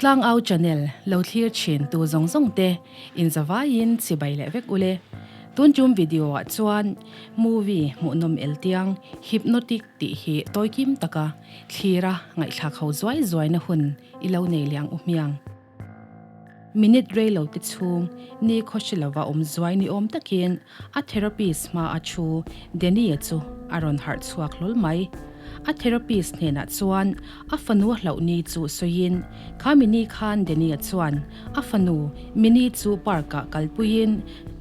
Tlangau channel lo thlir thin tu zawng zawng te in zavaiin chibai leh vek ule. Tun tum video ah chuan movie hmuhnawm eltiang hypnotic tih hi tawikim taka thlira ngaihthlak ho zuai zuaina hun i lo nei liang u hmiang. Minute rei lo te chhung ni khawhri lova awm zuai ni awm takin a therapist hma a thu Danny-a chu a rawn harh chhuak hlawl mai. A therapist hnenah chuan a fanu a hlauh ni chu sawiin khami ni khan Danny-a chuan a fanu Minnie chu park-ah kalpuiin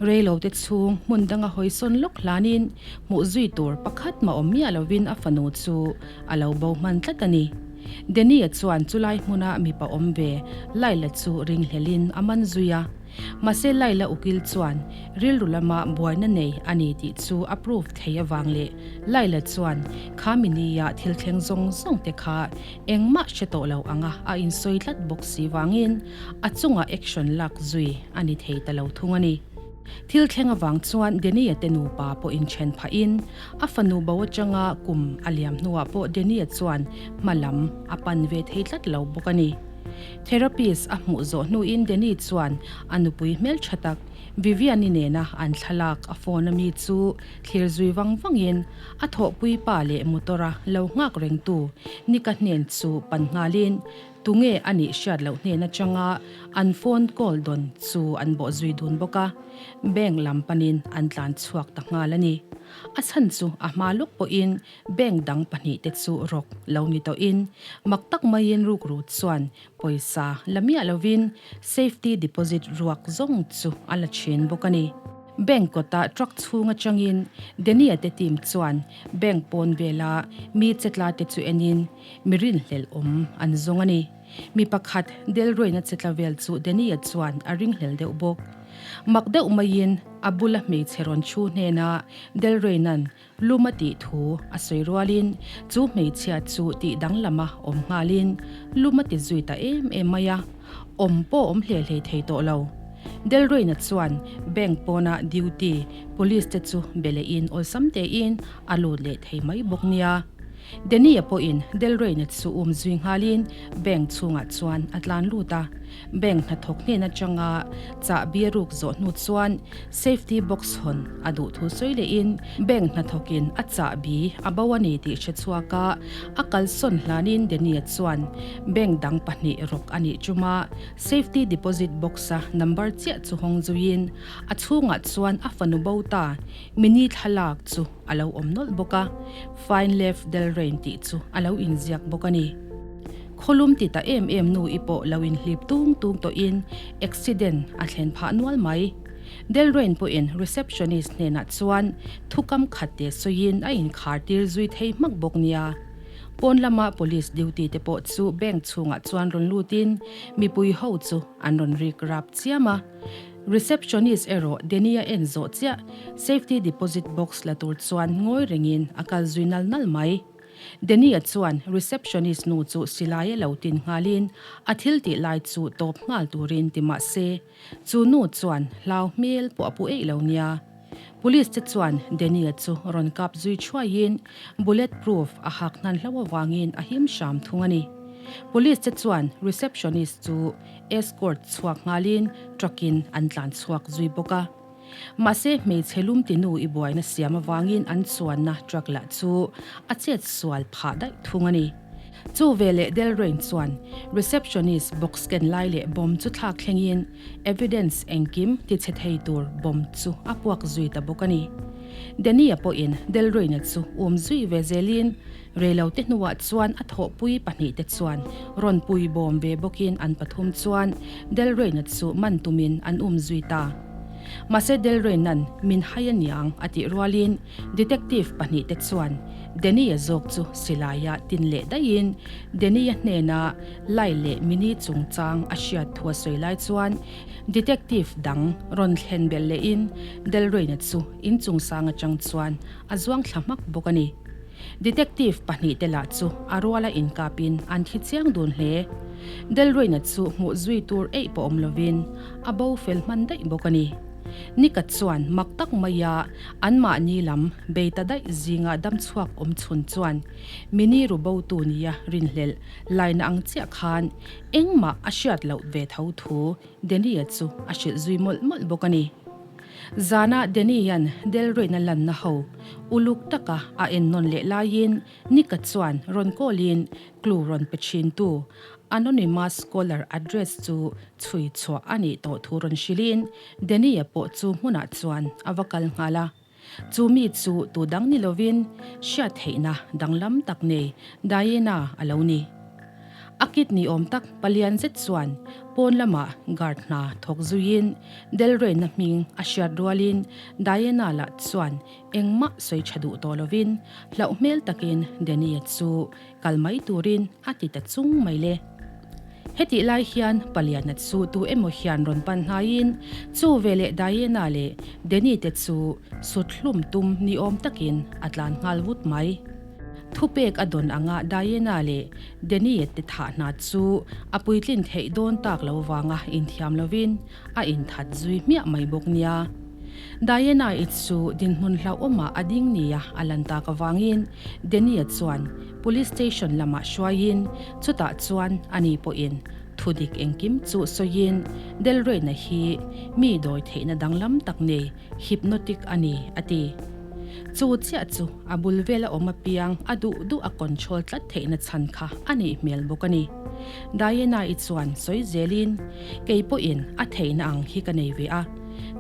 rei lo te chhung hmun danga hawisawn lawk hlanin hmuh zui tur pakhat mah awm miah lovin a fanu chu a lo bo hman tlat a ni. Danny-a chuan chulai hmuna mipa awm ve Laila chu ringhlelin a man zui a. Mahse Laila ukil chuan rilru lama buaina nei a ni tih chu a proof thei avang leh Laila chuan kha mini-a thil thleng zawng zawng te kha engmah hre tawh lo anga a insawi tlat bawk si vangin a chunga action lak zui a ni thei ta lo thung a ni. Thil thleng avang chuan Danny-a te nupa pawh inthen phahin a fanu bo atanga kum a liam hnuah pawh Danny-a chuan hma lam a pan ve thei tlat lo bawk a ni. Therapist a hmuh zawh hnuin Danny chuan a nupui hmeltha tak Vivian-i nena an thlalak a phone a mi chu thlir zui vang vangin a thawhpui pa leh motor-a lo nghak rengtu Nika hnen chu pan nghalin Tunge a nih hriat loh hnen atanga an phone call dawn chu an bawh zui dun bawk a, bank lam panin an tlan chhuak ta nghal a ni. A chhan chu a hma lawk pawhin bank dang pahnihte chu rawk lo ni tawhin mak tak maiin rukru chuan pawisa la miah lovin safety deposit ruak zawng chu a la thin bawk a ni. Bank kawtah truck chhung atangin Danny-a te team chuan bank pawn vela mi chetla te chu enin Mi rinhlelh awm an zawng a ni. Mi pakhat Delroy-na che tla vel chu Danny-a chuan a ringhlel deuh bawk. Mak deuh maiin a bula hmeichhe rawn chhu hnena Delroy-na'n lum a tih thu a sawi rualin chu hmeichhia chu tih danglama awm nghalin lum a ti zui ta em em mai a, awm pawh awm hle hlei thei tawh lo. Delroy-na chuan bank pawna duty police te chu be lehin awlsam tein a lut leh thei mai bawk nia. Danny-a pawhin Delrain-a chu um zui nghalin bank chhungah chuan a tlan lut a. Bank hnathawk hnen atanga chahbi a ruk zawh hnu chuan safety box hawn a duh thu sawi lehin bank hnathawkin a chahbi a bo a ni tih hre chhuak a, a kalsawn hlanin Danny-a chuan bank dang pahnih rawk a nih chuma safety deposit box-a number chiah chu hawng zuiin a chhungah chuan a fanu bo ta mini thlalak chu a lo awm nawlh bawk a, Fine Left Del Rain tih chu a lo inziak bawk a ni. Khawlum ti ta em em nu i pawh lo inhlip tung tung tawhin accident a thlen phah nual mai. Del Rain pawhin receptionist hnenah chuan thukam khat te sawiin a inkhar tir zui thei hmak bawk nia. Pawn lama police duty te pawh chu bank chhungah chuan rawn lutin mipui ho chu an rawn rik rap chiam a. Receptionist erawh Danny-a en zawh chiah safety deposit box la tur chuan ngawi rengin a kal zui nal nal mai. Danny-a chuan receptionist nu chu silai a lo tin nghalin a thil tih lai chu tawp nghal turin ti mah se, chu nu chuan hlau hmel pawh a pu eih lo nia. Police te chuan Danny-a chu rawn kap zui thuaiin bullet proof a hak hnan hlo avangin a him hram thung a ni. Police te chuan receptionist chu escort chhuak nghalin truck in an tlan chhuak zui bawk a. Mahse hmeichhe lum tinu i buaina siam avangin an chuanna truck lah chu a chet sual phah daih thung a ni. Chu veleh Del Rain chuan receptionist box ken lai leh bomb chu thlak thlengin evidence engkim ti chhe thei tur bomb chu a puak zui ta bawk a ni. Danny-a pawhin Del Rain-a chu um zui ve zelin Reilote hnuah chuan a thawhpui pahnihte chuan rawn pui bawm ve bawkin an pathum chuan Delrain-a chu man tumin an um zui ta. Mahse Delrain-a'n min hai a niang a tih rualin detective pahnihte chuan Danny-a zawk chu silaia tin leh daihin Danny-a hnena Lai leh Minnie chungchang a hriat thu a sawi lai chuan detective dang rawn thlen belh lehin Delrain-a chu inchungsang atang chuan a zuang thla hmak bawk a ni. Detective pahnihte lah chu a ruala inkapin an thi chiang dun hle. Delroy-na chu hmuh zui tur eih pawh awm lovin a bo fel hman daih bawk a ni. Nika chuan mak tak maia anmahni lam bei ta daih zinga damchhuak awm chhun chuan mini ru botu nia rinhlelh laina ang chiah khan engmah a hriat loh ve tho thu Danny-a chu a hrilh zui mawlh mawlh bawk a ni. Zana Danny-a'n Delroy-na lanna ho uluk taka a ennawn leh laiin Nika chuan rawn call-in clue rawn pe thintu anonymous caller address chu chhui chhuah a nih tawh thu rawn hrilhin Danny-a pawh chu hmunah chuan a va kal nghal a. Chu mi chu tu dang ni lovin hriat theihna danglam tak nei Diana a lo ni. A kit ni awm tak palian zet chuan pawn lamah guard hna thawk zuiin Delrain-a hming a hriat rualin Diana lah chuan engmah sawi tha duh tawh lovin hlauh hmel takin Danny-a chu kal mai turin a ti ta chung mai le. Hetih lai hian Paliana chu tu emaw hian rawn pan hnaiin chu veleh Diana leh Danny te chu sut hlum tum ni awm takin a tlan nghal vut mai. Thupek a dawn anga Diana leh Danny te thah hna chu a puitlin theih dawn tak lo vanga inthiam lovin a inthat zui hmiah mai bawk nia. Diana-i chu dinhmun hlauhawmah a ding nia a lan tak avangin Danny-a chuan Police Station lamah hruaiin chutah chuan ani pawhin thudik engkim chu sawiin Delroy-na hi mi dawi theihna danglam tak nei hypnotic a ni a ti. Chu chiah chu a bul vela awm apiang a duh duh a control tlat theihna chhan kha a nih hmel bawk a ni. Diana-i chuan sawi zelin, Kei pawhin a theihna ang hi ka nei ve a.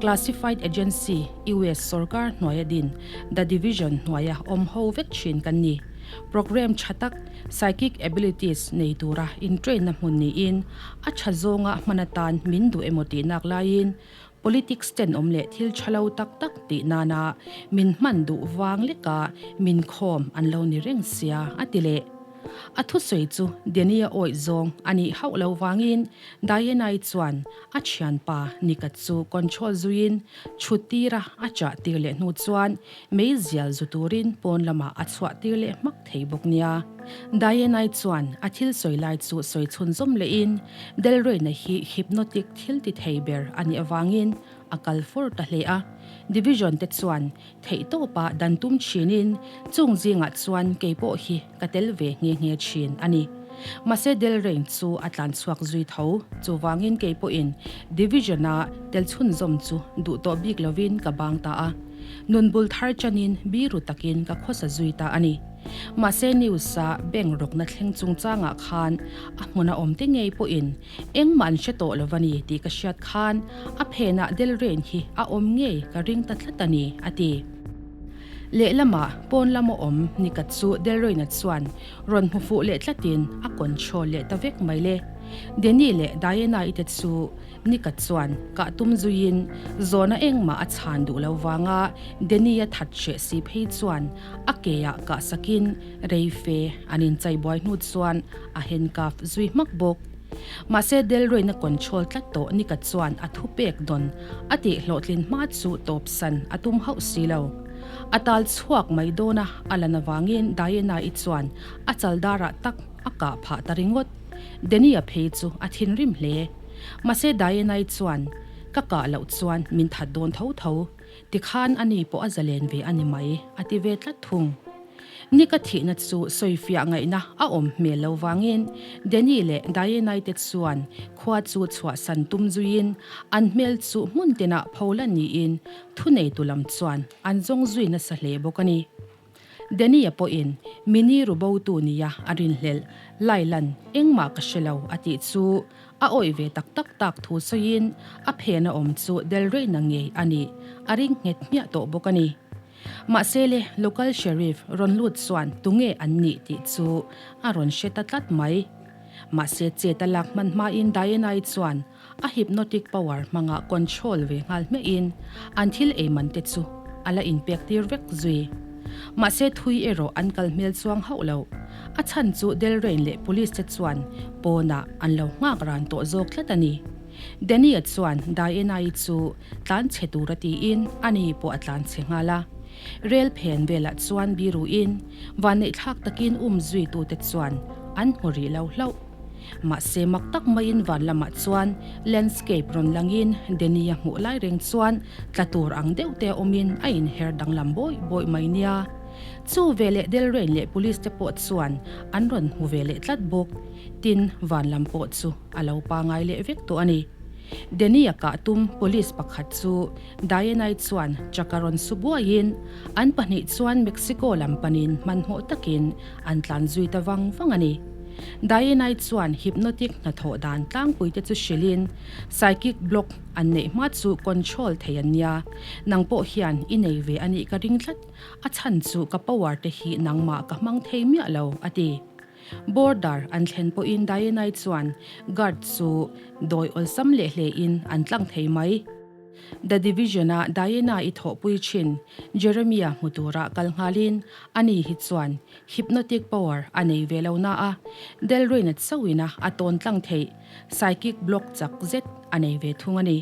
Classified Agency, US sorkar hnuaia din The Division hnuaia awm ho vek thin kan ni. Program tha tak, Psychic Abilities nei tura in-train-na hmun niin a tha zawnga hman atan min duh emaw tih nak laiin Politics tenawm leh thil tha lo tak tak tih nana min hman duh vang leka min khawm an lo ni reng sia, a ti leh. A thusawi chu Danny-a awih zawng a nih hauh lo vangin Diana-i chuan a thianpa Nika chu control zuiin chhut tira a chah tir leh hnu chuan meizial zu turin pawn lamah a chhuah tir leh hmak thei bawk nia. Diana-i chuan a thil sawi lai chu sawi chhunzawm lehin Delroy-na hi hypnotic thil ti thei ber a nih avangin a kal fur ta hle a. Division te chuan theihtawpa dan tum thinin chung zingah chuan kei pawh hi ka tel ve nghe nghe thin a ni. Mahse Delrain chu a tlan chhuak zui tho, chuvangin kei pawhin Division-a tel chhunzawm chu duh tawh bik lovin ka bang ta a. Nun bul thar chanin biru takin ka khawsa zui ta a ni. Mahse news-a bank rawkna thleng chungchangah khan a hmuna awmte ngei pawhin engmah an hre tawh lo va ni tih ka hriat khan a phenah Delrain hi a awm ngei ka ring ta tlat a ni, a ti. Lehlamah pawn lama awm Nika chu Delrain-a chuan rawn hmu fuh leh tlatin a control leh ta vek mai le. Denny leh Diana-i te chu Nika chuan kah tum zuiin zawhna engmah a chhan duh lo vanga Denny-a that hreh si phei chuan a keah kah sakin rei fe an inchaibuai hnu chuan a handcuff zui hmak bawk. Mahse Delroy-na control tlat tawh Nika chuan a thupek dawn a tih hlawhtlin hma chu tawpsan a tum hauh si lo. A tal chhuak mai dawna a lan avangin Diana-i chuan a chaldarah tak a kah phah ta ringawt. Danny-a phei chu a thinrim hle. Mahse Diana-i chuan ka kah loh chuan min that dawn tho tho. Tikhan ani pawh a zalen ve a ni mai, a ti ve tlat thung. Ni ka thihna chu sawifiah ngaihna a awm hmel lo vangin Danny leh Diana-i te chuan khua chu chhuahsan tum zuiin an hmel chu hmun tinah phola niin thuneitu lam chuan an zawng zui nasa hle bawk a ni. Danny-a pawhin mini rubotu nia a rinhlelh Lailan engmah ka hre lo a tih chu a awih ve tak tak tak thu sawiin a phena awm chu Delreyna ngei a nih a ring nghet hmiah tawh bawk a ni. Mahse le, local sheriff rawn lut chuan tunge an nih tih chu a rawn hre ta tlat mai. Mahse chet a lak hman hmain Diana-i chuan a hypnotic power hmanga control ve nghal hmiahin an thil ei man te chu a la inpek tir vek zui. Mahse thui erawh an kal hmel chuang hauh lo. A chhan chu Delrain leh police te chuan pawnah an lo nghak ran tawh zawk tlat a ni. Danny-a chuan Diana-i chu tlan chhe tura tiin ani pawh a tlan chhe nghal a. Rel phen velah chuan biruin vanneihthlak takin um zuitute chuan an hmu rih lo hlauh. Mahse mak tak maiin van lamah chuan landscape rawn langin Danny-a hmuh lai reng chuan tla tur ang deuh te awmin a inher danglam bawih bawih mai nia. Chu veleh Delrain leh police te pawh chuan an rawn hmu ve leh tlat bawk. Tin, van lam pawh chu a lo pangai leh vek tawh a ni. Danny-a kah tum police pakhat chu Diana-i chuan chak a rawn su buaiin an pahnih chuan Mexico lam panin hmanhmawh takin an tlan zui ta vang vang a ni. Diana-i chuan hypnotic hnathawh dan tlangpuite chu hrilhin psychic block an neih hma chu control thei an nia, nang pawh hian i nei ve a nih ka ring tlat, a chhan chu ka power te hi nangmah ka hmang thei miah lo, a ti. Border an thlen pawhin Diana-i chuan guard chu dawi awlsam leh hlein an tlang thei mai. The Division-a Diana-i thawhpui thin Jeremia hmu tura kal nghalin ani hi chuan hypnotic power a nei ve lo na a, Delroy-na chauhin a a tawn tlang theih psychic block chak zet a nei ve thung a ni.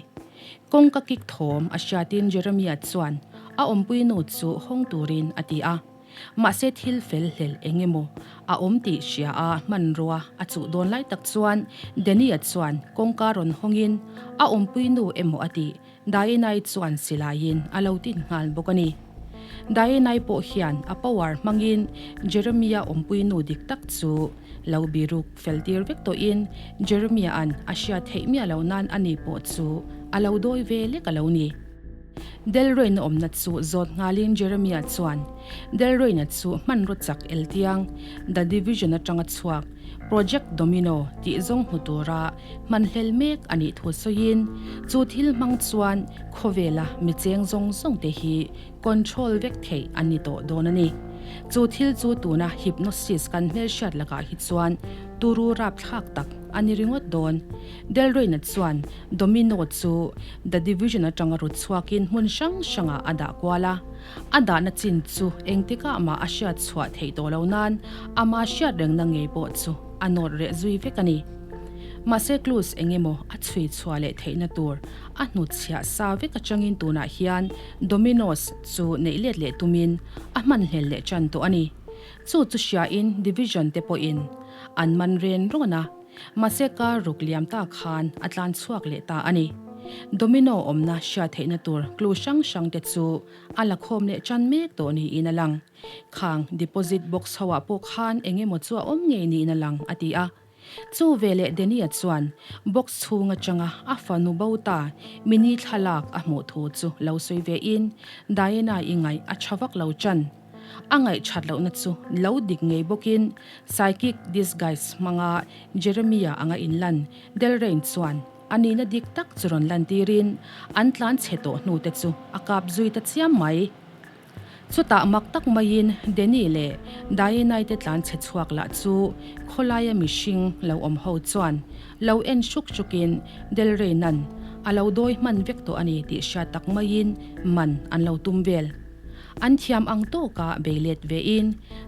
Kawngka kik thawm a hriatin Jeremia chuan a awmpui nu chu hawng turin a ti a. Mahse thil fel hlel eng emaw a awm tih hria a hmanrua a chuh dawn lai tak chuan Danny-a chuan kawngka rawn hawngin a awmpui nu emaw a tih Diana-i chuan silaiin a lo tin nghal bawk a ni. Diana-i pawh hian a power hmangin Jeremy-a awmpui nu dik tak chu lo biruk fel tir vek tawhin Jeremy-a'n a hriat theih miah lo nan ani pawh chu a lo dawi ve lek a lo ni. Delroy-na awmna chu zawt nghalin Jeremiah chuan Delroy-na chu hmanraw chak eltiang The Division atanga chhuak Project Domino tih zawng hmu tura hmanhlel mek a nih thu sawiin chu thil hmang chuan khawvela mi cheng zawng zawng te hi control vek theih an ni tawh dawn a ni. Chu thil chu tuna hypnosis kan hmelhriat lakah hi chuan turu rapthlak tak a ni ringawt dawn. Delroy-na chuan Domino chu The Division atanga rut chhuakin hmun hrang hrangah a dah kual a. A dahna chin chu engtikah mah a hriat chhuah theih tawh lo nan ama hriat rengna ngei pawh chu a nawt reh zui vek a ni. Mahse clues eng emaw a chhui chhuah leh theihna tur a hnutchhiah sa vek atangin tunah hian Domino's chu neih let leh tumin a hmanhlel leh tan tawh a ni. Chu chu hriain Division te pawhin an man ren rawn a. Mahse car ruk liam ta khan a tlan chhuak leh ta a ni. Domino awmna hriat theihna tur clue hrang hrang te chu a la khawm leh tan mek tawh niin a lang. Khang deposit box ho ah pawh khan eng emaw chu a awm ngei niin a lang, a ti a. Chu veleh Danny-a chuan box chhung atanga a fanu bo ta mini thlalak a hmuh thu chu lo sawi ve in Diana-i ngaih a tha vak lo tan. A ngaihṭhat lohna chu lo dik ngei bawkin psychic disguise hmanga Jeremia anga inlan Delrain chuan a nihna dik tak chu rawn lantirin an tlan chhe tawh hnute chu a kap zui ta chiam mai. Chutah mak tak maiin Danny leh Diana-i te tlan chhe chhuak lah chu khawlaia mihring lo awm ho chuan lo en hruk hrukin Delrain-a'n a lo dawi hman vek tawh a ni tih hriat tak maiin man an lo tum vel. An thiam ang tawka bei let vein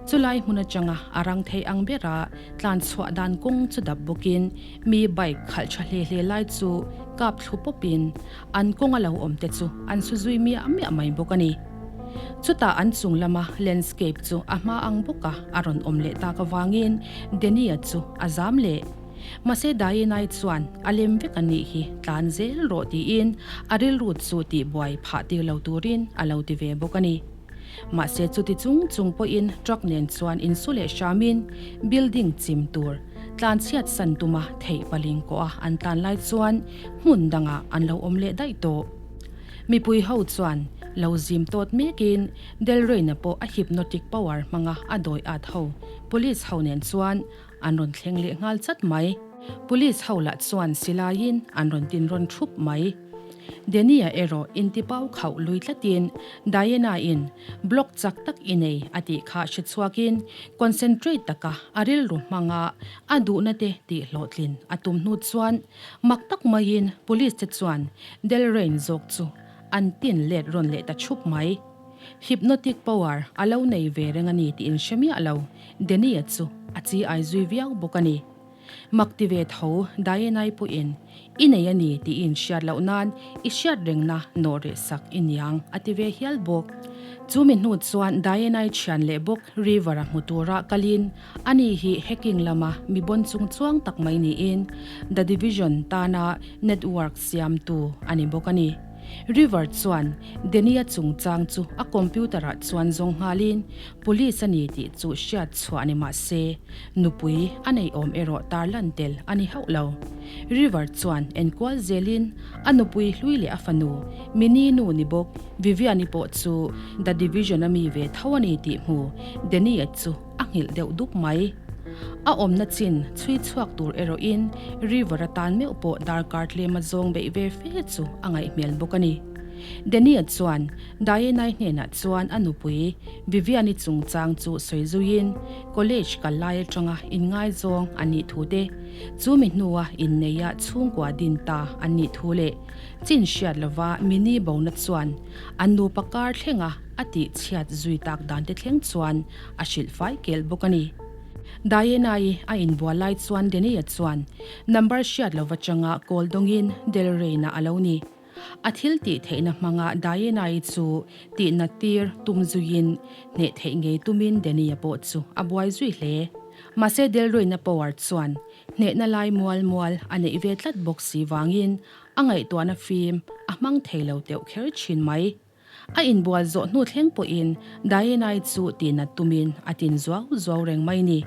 chulai hmun atanga a rang thei ang bera tlan chhuah dan kawng chu dap bawkin mi bike khalh tha hle hle lai chu kap thlu pawpin an kawnga lo awm te chu an su zui miah miah mai bawk a ni. Chutah an chung lama landscape chu a hma ang bawka a rawn awm leh tak avangin Danny-a chu a zam leh. Mahse Diana-i chuan a lem vek a nih hi, tlan zel rawh tiin a rilru chu tihbuai phah tir lo turin a lo ti ve bawk a ni. Mahse chuti chung chung pawhin truck nen chuan insu leh hramin building chim tur tlan chhiat san tuma theih paling kawh a an tlan lai chuan hmun dangah an lo awm leh daih tawh. Mipui ho chuan lo zim tawt mekin Delroy-na pawh a hypnotic power hmanga a dawi at ho police ho nen chuan An rawn thleng leh nghal chat mai. Police ho lah chuan silaiin an rawn tin rawn thup mai. Danny-a erawh intipau khauh lui tlatin Diana-in block chak tak i nei a tih kha hre chhuakin concentrate taka a rilru hmanga a duhna te tih hlawhtlin a tum hnu chuan mak tak maiin police te chuan Delrain zawk chu an tin let rawn leh ta thup mai. Hypnotic power a lo nei ve reng a ni tih in hre miah lo. Danny-a chu a chi ai zui viau bawk a ni. Mak ti ve tho Diana-i pawhin i nei a ni tih i inhriat loh nan i hriat rengna nawh reh sak i niang a ti ve hial bawk. Chu mi hnu chuan Diana-i thian leh bawk River-a hmu tura kalin ani hi hacking lama mi bawn chung chuang tak mai niin The Division tana network siamtu a ni bawk a ni. River chuan Danny-a chungchang chu a computer-ah chuan zawng nghalin Police a ni tih chu hriat chhuah ni mah se, nupui a nei awm erawh tarlan tel a ni hauh lo. River chuan enkual zelin a nupui hlui leh a fanu, Minnie nu ni bawk Vivian-i pawh chu The Division-a mi ve tho a ni tih hmu Danny-a chu a nghilh deuh dup mai. A awmna chin chhui chhuak tur erawhin River-a tan meuh pawh darkar tlema zawng beih ve fe chu a ngaih hmel bawk a ni. Danny-a chuan Diana-i hnenah chuan a nupui Vivian-i chungchang chu sawi zuiin college kal lai atanga inngaizawng an nih thu te, chu mi hnua inneia chhungkua din ta an nih thu leh chin hriat lova mini bona chuan an nupa kar thlenga a tih chhiat zui tak dan te thleng chuan a hrilh fai kel bawk a ni. Diana-i a inbual lai chuan Danny-a chuan number hriat lova changa call dawngin Delrain-a a lo ni. A thil tih theihna hmanga Diana-i chu tihna tir tum zuiin hneh theih ngei tumin Danny-a pawh chu a buai zui hle. Mahse Delroy-na power chuan hnehna lai mual mual a neih ve tlat bawk si vangin a ngaihtuahna fim a hmang thei lo teuh kher thin mai. A inbual zawh hnu thleng pawhin Diana-i chu tihnat tumin a tin zuau zuau reng mai ni.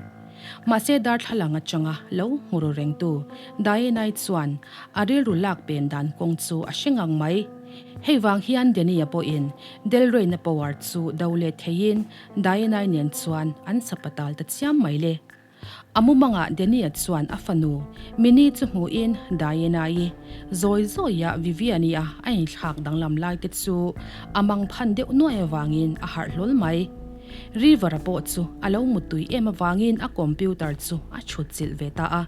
Mahse darthlalang atanga lo hmu ru rengtu Diana-i chuan a rilru lak pen dan kawng chu a hre ngang mai. Hei vang hian Danny-a pawhin Delroy-na power chu do let theiin Diana-i nen chuan an sapatal ta chiam mai le. A mumangah Danny-a chuan a fanu Minnie chu hmuhin Diana-i zawi zawia Vivian-i a a inthlak danglam lai te chu a mang phan deuh nuai avangin a harh hlawl mai. River-a pawh chu a lo muttui em avangin a computer chu a chhut chilh ve ta a.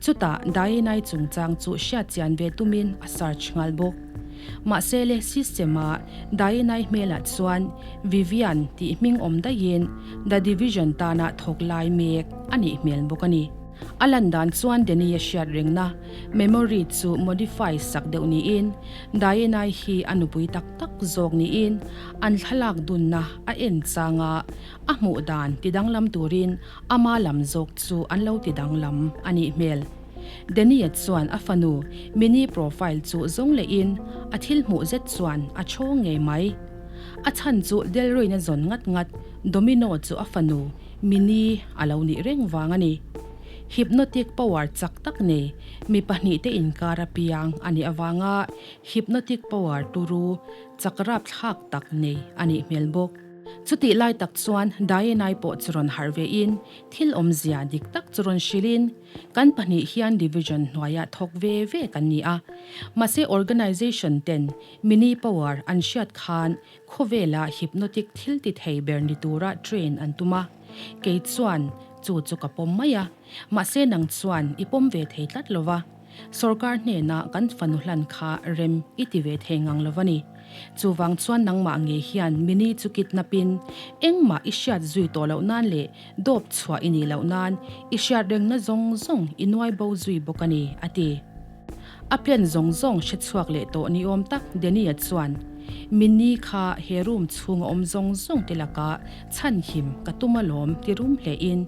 Chutah Diana-i chungchang chu hriat chian ve tumin a search nghal bawk. Mahse le system-a Diana-i hmelah chuan Vivian tih hming awm daihin The Division tana thawk lai mek a nih hmel bawk a ni. A lan dan chuan Danny-a hriat rengna memory chu modify sak deuh niin Diana-i hi a nupui tak tak zawk niin an thlalak dunna a en changa a hmuh dan tidanglam turin ama lam zawk chu an lo tidanglam a nih hmel. Danny-a chuan a fanu Minnie profile chu zawng lehin a thil hmuh zet chuan a chhawng ngei mai. A chhan chu Delroy-na zawn ngat ngat Domino chu a fanu Minnie a lo nih reng vang a ni. Hypnotic power chak tak nei mi pahnihte inkar a piang a nih avanga hypnotic power turu chak rapthlak tak nei a nih hmel bawk. Chutih lai tak chuan Diana-i pawh chu rawn harh vein thil awmzia dik tak chu rawn hrilhin, Kan pahnih hian division hnuaiah thawk ve ve kan ni a, mahse organisation ten mini power an hriat khan khawvela hypnotic thil ti thei ber ni tura train an tum a, kei chuan chu chu ka pawm mai a, mahse nang chuan i pawm ve thei tlat lo va. Sorkar hnena kan fanu hlan kha rem i ti ve thei ngang lo va ni. Chuvang chuan nangmah ngei hian mini chu kidnap in engmah i hriat zui tawh loh nan leh dawp chhuah i nih loh nan i hriat rengna zawng zawng i nuai bo zui bawk a ni, a ti. A plan zawng zawng hre chhuak leh tawh ni awm tak Danny-a chuan Mini kha he room chhunga awm zawng zawng te laka chhanhim ka tum alawm ti rum hlehin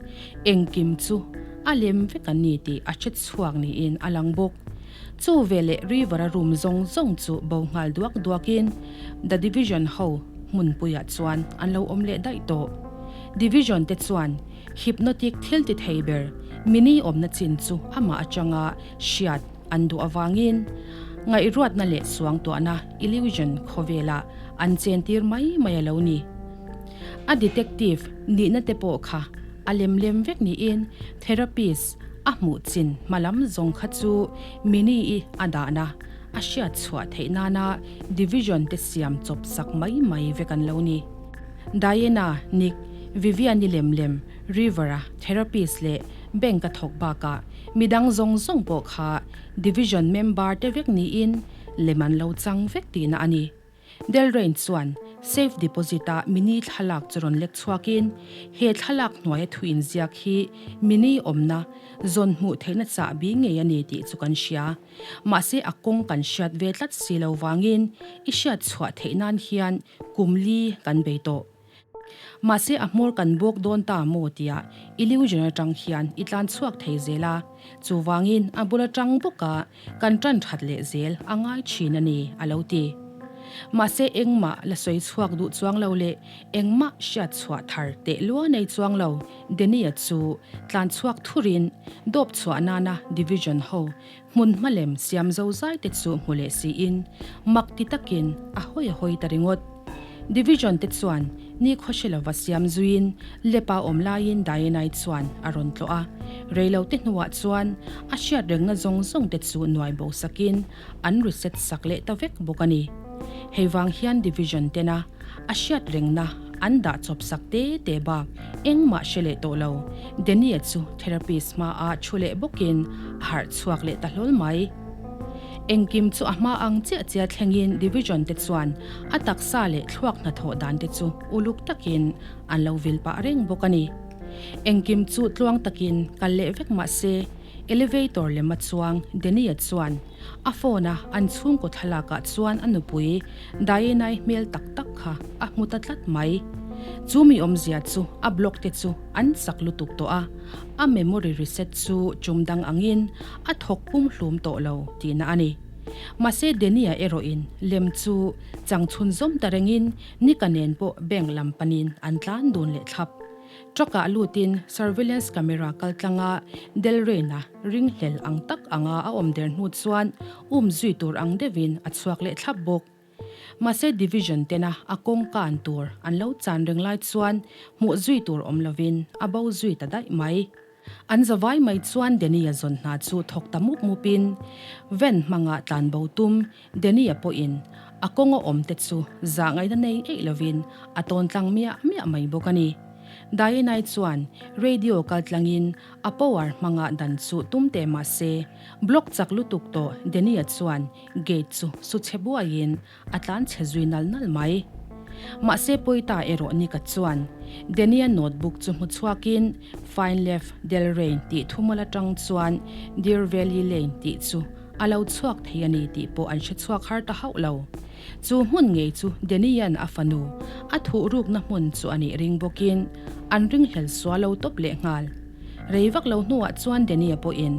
engkim chu a lem vek an ni tih a hre chhuak niin a lang bawk. Chu veleh River-a room zawng zawng chu bo nghal duak duakin The Division ho hmunpuiah chuan an lo awm leh daih tawh. Division te chuan hypnotic thil ti thei ber mini awmna chin chu amah atanga hriat an duh avangin ngaihruatna leh suangtuahna illusion khawvelah an chentir mai mai a lo ni. A detective nihna te pawh kha a lem lem vek niin therapist a hmuh chin hma lam zawng kha chu Minnie-i a dahna a hriat chhuah theih nana division te siam chawp sak mai mai vek an lo ni. Diana, Nick, Vivian-i lem lem, River-a therapist leh bank-a thawk bakah midang zawng zawng pawh kha division member te vek niin lem an lo chang vek tihna a ni. Delrain chuan Safe deposit-a Mini thlalak chu rawn lek chhuakin he thlalak hnuaia thu inziak hi Mini awmna zawn hmuh theihna chahbi ngei a ni tih chu kan hria. Mahse a kawng kan hriat ve tlat si lo vangin i hriat chhuah theih nan hian kum li kan bei tawh. Mahse a hmawr kan bawk dawn ta maw tia illusion atang hian i tlan chhuak thei zel a, chuvangin a bul atang bawka kan tan that leh zel a ngai thin a ni a lo ti. Mahse engmah la sawi chhuak duh chuang lo leh engmah hriat chhuah thar teh lua nei chuang lo Danny-a chu tlan chhuak thurin dawp chhuah nana division ho hmun hmalem siam zo zai te chu hmu leh siin mak ti takin a hawi a hawi ta ringawt. Division te chuan ni khaw hre lova siam zuiin lepa awm laiin Diana-i chuan a rawn tlawh a, reilo te hnuah chuan a hriat rengna zawng zawng te chu nuai bo sakin an reset sak leh ta vek bawk a ni. Hei vang hian Division tena a hriat rengna an dah chawp sak te te bak engmah hre leh tawh lo. Danny-a chu therapist hmaah thu leh bawkin a harh chhuak leh ta hlawl mai. Engkim chu a hma ang chiah chiah thlengin Division te chuan a taksa leh thluak hnathawh dan te chu uluk takin an lo vil pah reng bawk a ni. Engkim chu tluang takin kal leh vek mah se elevator lema chuang Danny-a chuan A phone a an chhungkaw thlalakah chuan a nupui Diana-i hmel tak tak kha a hmu ta tlat mai. Chu mi awmzia chu a block te chu an chak lutuk tawh a, a memory reset chu tum dang angin a thawk pum hlum tawh lo tihna a ni. Mahse Danny-a erawhin lem chu chang chhunzawm ta rengin Nika nen pawh bank lam panin an tlan dun leh thlap. Truck-ah lutin surveillance camera kaltlanga Del Rey-na ringhlel ang tak anga a awm der hnu chuan um zui tur ang deuhin a chhuak leh thlap bawk. Mahse Division tena a kawng kan tur an lo chan reng lai chuan hmuh zui tur awm lovin a bo zui ta daih mai. An zavai mai chuan Danny-a zawn hna chu thawk ta mup mupin van hmanga tlan bo tum Danny-a pawhin a kawnga awm te chu zah ngaihna nei eih lovin a tawn tlang miah miah mai bawk a ni. Diana-i chuan radio kal tlangin a power hmanga dan chu tum teh mah se, block chak lutuk tawh Danny-a chuan gate chu su chhe buaiin a tlan chhe zui nal nal mai. Mahse Pawita erawh Nika chuan Danny-a notebook chu hmu chhuakin Fine Left Del Rain tih thumal atang chuan Deer Valley Lane tih chu a lo chhuak thei a ni tih pawh an hre chhuak har ta hauh lo. Chu hmun ngei chu Danny-a'n a fanu a thuh rukna hmun chu a nih ring bawkin an ringhlel sual lo tawp leh nghal. Rei vak lo hnuah chuan Danny-a pawhin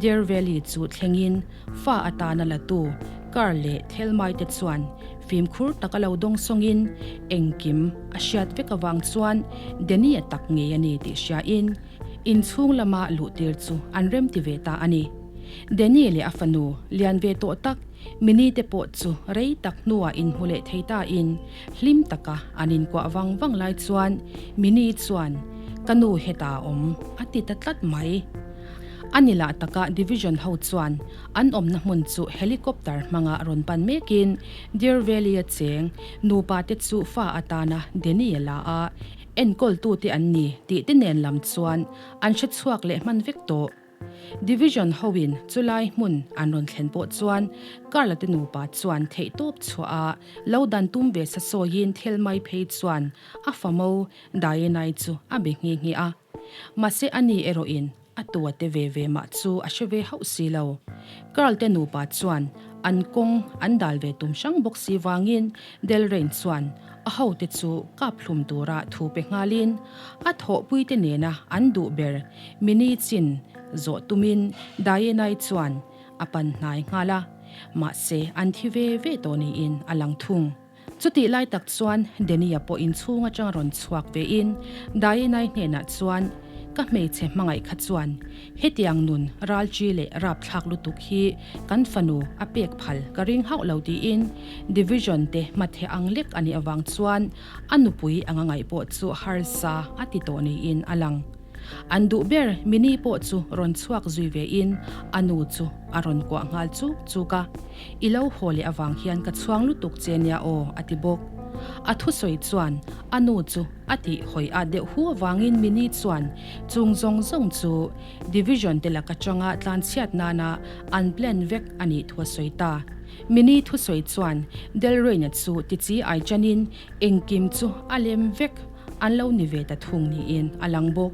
Deer Valley chu thlengin Fa atana latu Carl leh Thelmai te chuan fimkhur taka lo dawng sawngin engkim a hriat vek avang chuan Danny-a tak ngei a ni tih hriain inchhung lama luhtir chu an remti ve ta a ni. Danny leh a fanu lian ve tawh tak Minnie te pawh chu rei tak hnuah inhmu leh thei tain hlim taka an inkuah vang vang lai chuan Minnie chuan Ka nu hetah a awm a ti ta tlat mai. A ni lah taka Division ho chuan an awmna hmun chu helicopter hmanga rawn pan mekin Deer Valley-a cheng nupa te chu fa atana Danny-a la a enkawltute an ni tih te nen lam chuan an hre chhuak leh hman vek tawh. Division hoin chulai hmun an rawn thlen pawh chuan Carla te nupa chuan theihtawp chhuah a lo dan tum ve sa sawiin thil mai phei chuan a famo Diana-i chu a be nghe nghe a. Mahse ani erawhin a tua te ve ve mah chu a hre ve hauh si lo. Carl te nupa chuan an kawng an dal ve tum hrang bawk si vangin Del Rey chuan a hote chu kap hlum tura thu pe nghalin a thawhpui te nena an duh ber Minnie chin zawh tumin Diana-i chuan a pan hnai nghal a, mahse an thi ve ve tawh niin a lang thung. Chutih lai tak chuan Danny-a pawh inchhung atanga rawn chhuak vein Diana-i hnenah chuan, Ka hmeichhe hmangaih kha chuan hetiang nun ralchi leh rapthlak lutuk hi kan fanu a pek phal ka ring hauh lo tiin Division te hmatheh ang lek a nih avang chuan a nupui anga ngaih pawh chu harsa a ti tawh niin a lang. An duh ber Minnie pawh chu rawn chhuak zui vein a nu chu a rawn kuah nghal chuk chuk a. I lo haw leh avang hian ka chhuang lutuk che nia aw, a ti bawk. A thusawi chuan a nu chu a tih hawi at deuh hu avangin Minnie chuan chung zawng zawng chu Division te laka tanga tlanchhiat nana an plan vek a nih thu a sawi ta. Minnie thusawi chuan Delrain-a chu tichi ai chanin engkim chu a lem vek an lo ni ve ta thung niin a lang bawk.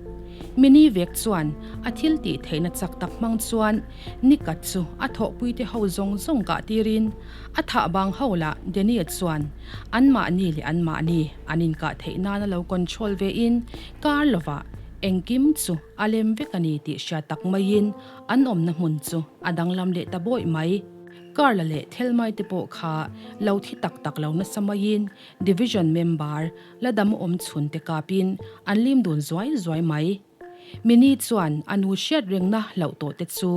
Minnie vek chuan a thil tih theihna chak tak hmang chuan Nikat chu a thawhpuite ho zawng zawng kah tirin a thah bang ho lah Danny-a chuan anmahni leh anmahni an inkah theih nana lo control vein kar lovah engkim chu a lem vek a ni tih hriat tak maiin an awmna hmun chu a danglam leh ta bawih mai. Carla leh Thelmai te pawh kha lo thi tak tak lo nasa maiin Division member la dam awm chhun te kapin an lim dun zuai zuai mai. Mini chuan a nu hriat rengna hlauh tawh te chu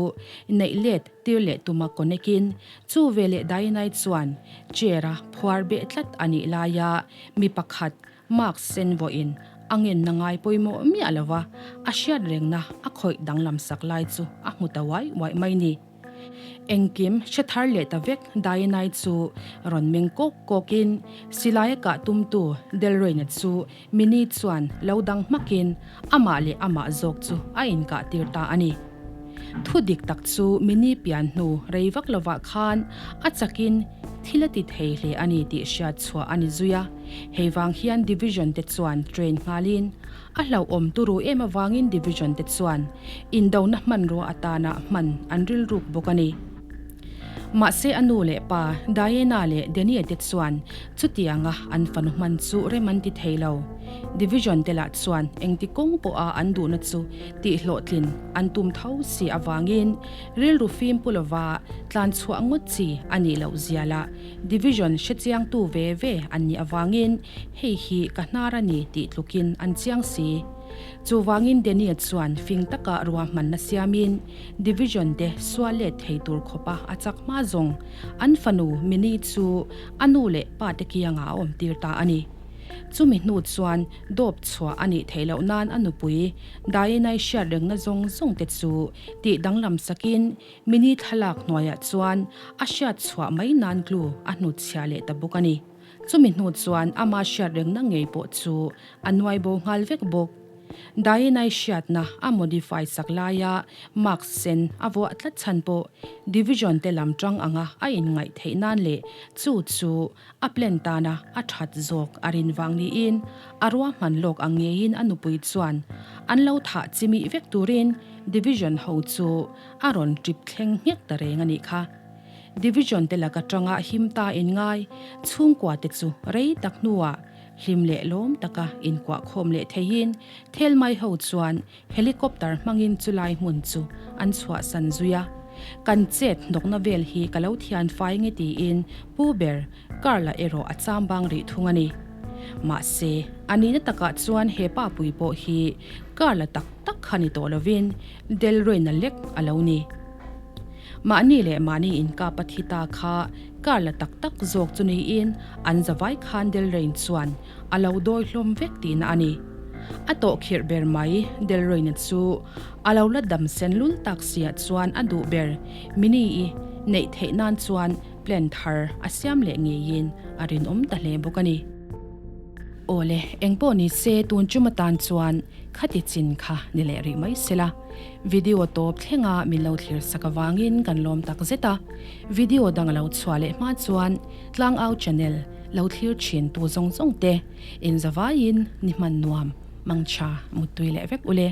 neih let tir leh tuma connect-in chu veleh Diana-i chuan chair-a phuar beh tlat a nih laia mi pakhat mask sen vawiin a ngenna ngai pawimawh miah lova a hriat rengna a khawih danglam sak lai chu a hmu ta uai uai mai ni. Engkim hre thar leh ta vek Diana-i chu rawn meng kawk kawkin silai a kah tumtu Delroy-na chu Minnie chuan lo dang hmakin amah leh amah zawk chu a inkah tir ta a ni. Thu dik tak chu Minnie pian hnu rei vak lovah khan a chakin thil a ti thei hle a ni tih hriat chhuah a ni zui a, hei vang hian Division te chuan train nghalin A hlauhawm turu em avangin Division te chuan indona hmanrua atana hman an rilruk bawk a ni. Mahse a nu leh pa Diana leh Denie te chuan chutianga an fanu hman chu rem an ti thei lo. Division te lah chuan engti kawng pawha an duhna chu tihhlawhtlin an tum tho si avangin rilru fim pu lova tlan chhuah ngawt chi a nih loh zia lah Division hrechiangtu ve ve an nih avangin Hei hi ka hnar a ni tih tlukin an chiang si. Chuvangin Daniel chuan fing taka ruahmanna siamin Division te sual let thei tur khawpa a chak hma zawng an fanu Minnie chu a nu leh pa te kiangah a awmtir ta a ni. Chumi hnu chuan dawp chhuah a nih theih loh nan a nupui Diana-i hriat rengna zawng zawng te chu tih danglam sakin Minnie thlalak hnuaiah chuan a hriat chhuah mai nan glue a hnutchhiah leh ta bawk a ni. Chumi hnu chuan ama hriat rengna ngei pawh chu a nuai bo nghal vek bawk. Diana-i hriatna a modify sak laia mask sen a vuah tlat chhan pawh Division te lam tang anga a inngaih theih nan leh chu chu a plan tana a that zawk a rin vang niin a ruahman lawk ang ngeiin a nupui chuan an lo thah chimih vek turin Division ho chu a rawn trip thleng nghek ta reng a nih kha. Division te laka tanga him ta in ngai chhungkua te chu rei tak hnuah hlim leh lawm taka inkuah khawm leh theihin Thelmai ho chuan helicopter hmangin chulai hmun chu an chhuahsan zui a. Kan chet hnawkna vel hi ka lo thian fai nge tiin Pu ber Carl-a erawh a cham bang rih thung a ni. Mahse, a nihna takah chuan he pa pui pawh hi Carl-a tak tak kha ni tawh lovin Delroy-na lek a lo ni. Mahni leh mahni inkap a thi ta kha kar la tak tak zawk chu niin an zavai khan Delrain chuan a lo dawi hlawm vek tihna a ni. A tawh khirh ber mai Delrain-a chu a lo la dam sen lul tak siah chuan a duh ber Minnie-i neih theih nan chuan plan thar a siam leh ngeiin a rinawm ta hle bawk a ni. Awle, engpawh ni se tun tum atan chuan khati chin kha ni leh rih mai sela. Video tawp thlenga min lo thlir sak avangin kan lawm tak zet a. Video dang a lo chhuah leh hma chuan Tlangau channel lo thlir thin tu zawng zawng te inzavaiin ni hman nuam, mangtha, muttui leh vek ule.